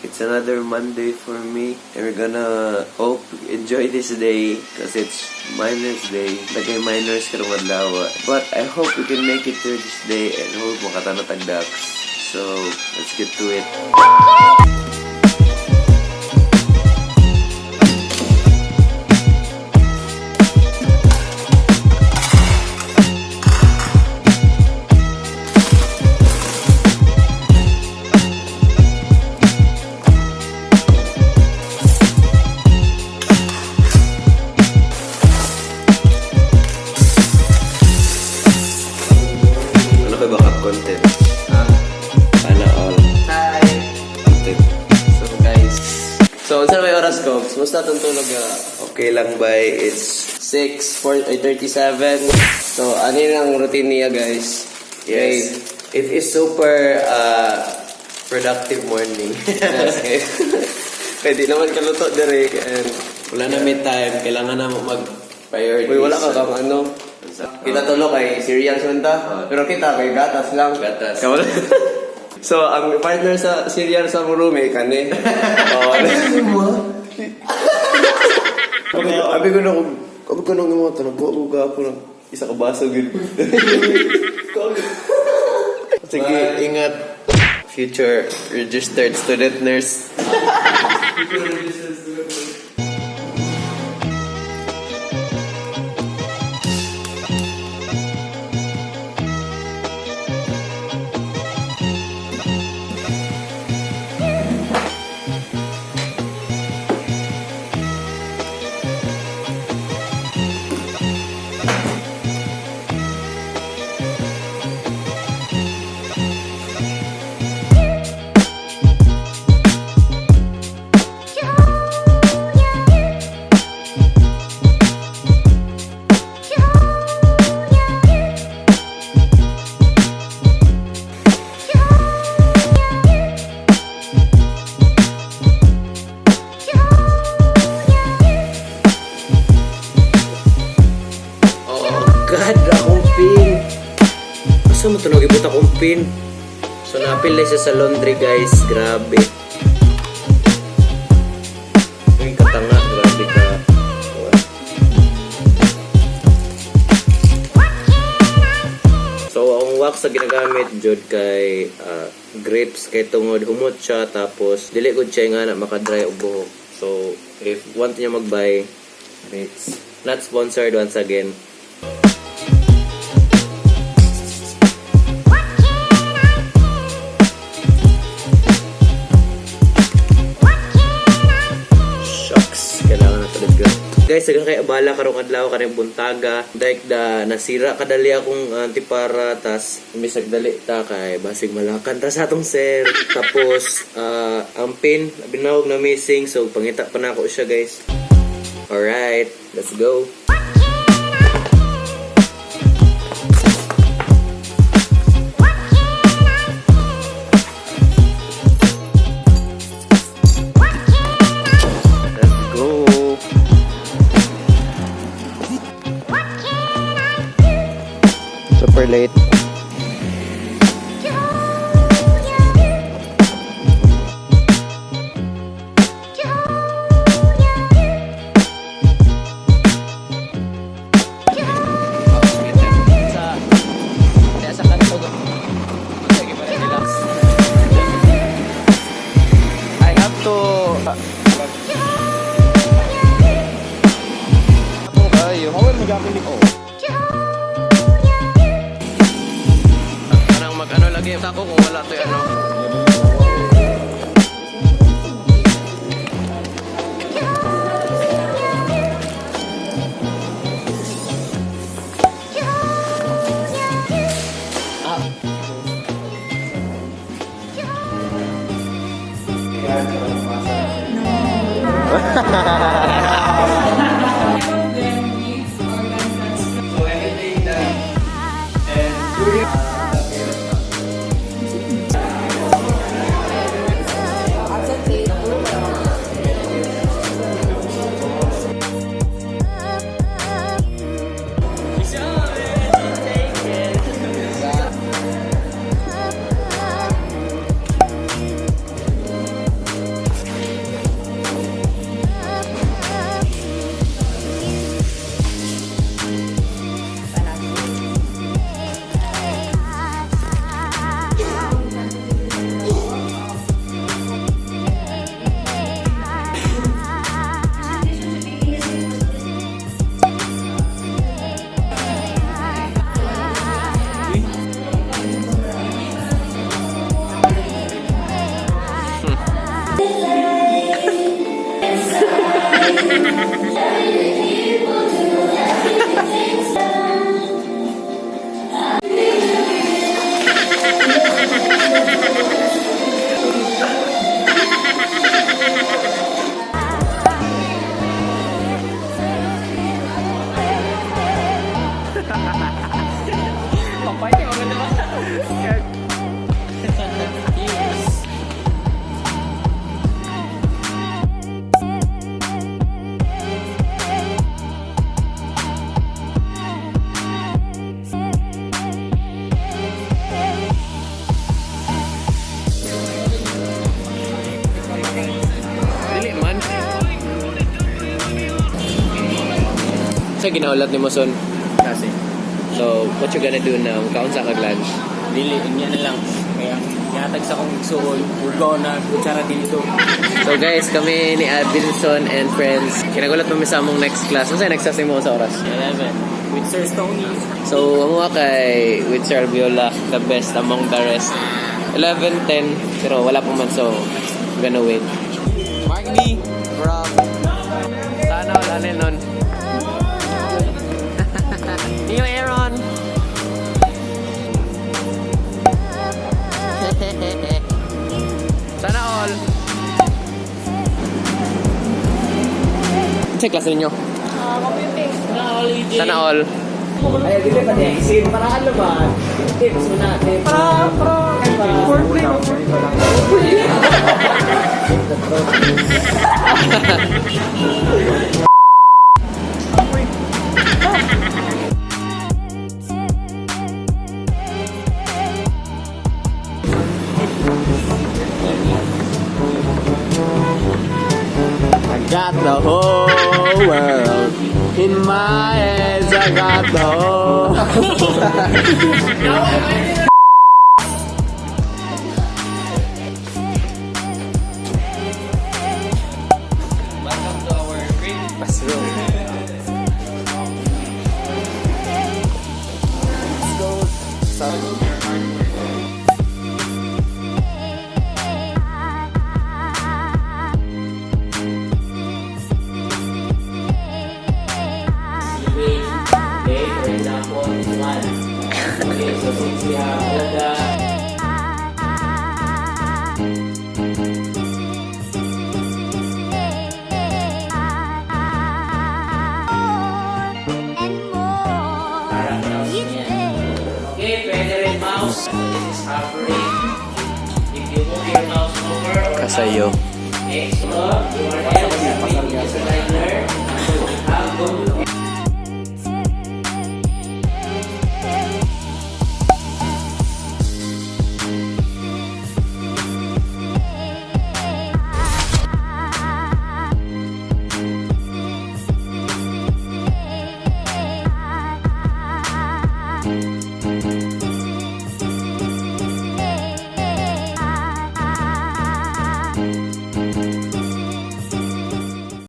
It's another Monday for me and we're gonna hope enjoy this day because it's Minors Day. Daghay minors karong adlaw. But I hope we can make it through this day and hope makatanaw tag ducks. So, let's get to it. Ano kay backup content? Sana all. Hi! Content. So guys, so unsa may oras ko? Musta atong tulog ah? Okay lang bay, it's 6, 4, ay, 37. So ano yun ang routine niya, guys? Yes. It is super productive morning. Yes, okay. Pwede naman kaluto dire and Wala na may time, kailangan na mo mag priorities. Uy, wala ka kang ano. Kita tulo kay cereals man ta. Pero kita kay gatas lang. Gatas. Kawala. So ang partner sa cereal sa roommate kani. Oh. Abi ko na kung abi ko nang mga tanong ko ko ng isa ka baso gud. Sige, ingat, future registered student nurse. Oh God, akong pin. Asa mo tunog ibot akong pin? So napil na siya sa laundry, guys. Grabe. Uy, katanga, grabe ka. So ang wax na ginagamit jud kay grapes kay tungod humot siya, tapos dili gud siya nga na makadry og buhok. So if want niyo mag-buy grapes, not sponsored once again. Shucks, kailangan na talaga. Guys, daghang kay abala karong adlaw kaning buntaga. Like da nasira kadali akong antipara, tas imbes nagdali ta kay basig malakan ta sa atong sir. Tapos ang pin binawag na missing, so pangita pa nako siya, guys. Alright, let's go. Let's go. Super late. Sa kanto. I have to Ayo. Parang mag-ano lagi ako kung wala to ano. Dili man. Sa ginaulat ni mo, son? Kasi, So, what you gonna do now? Kaon sa kag lunch? Dili, inya na lang. Kaya, yatag sa kong igsuon, ugaw na, kutsara dito. So guys, kami ni Adilson and friends, kinagulat mo mi sa among next class. Unsa next class nimo sa oras? 11. With Sir Stoney. So, amo kay with Sir Viola, the best among the rest. 11:10, pero wala pa man, so gonna wait. Mark D from sana wala na nun. Neo Aaron. Sana all. Check class ninyo. Computing. Sana all. Ay, dili pa niya. Isin, para ano ba? Tips mo na. Tips. Para. I got the whole world in my hands. I got the whole. Welcome to our great room. Okay, for example, this one. Okay, so since we have all the And more each day. Okay, pwede rin mouse. This is hovering. If you move your mouse over or up, Kasayo. okay, so URL, submit it to the learner. Have go to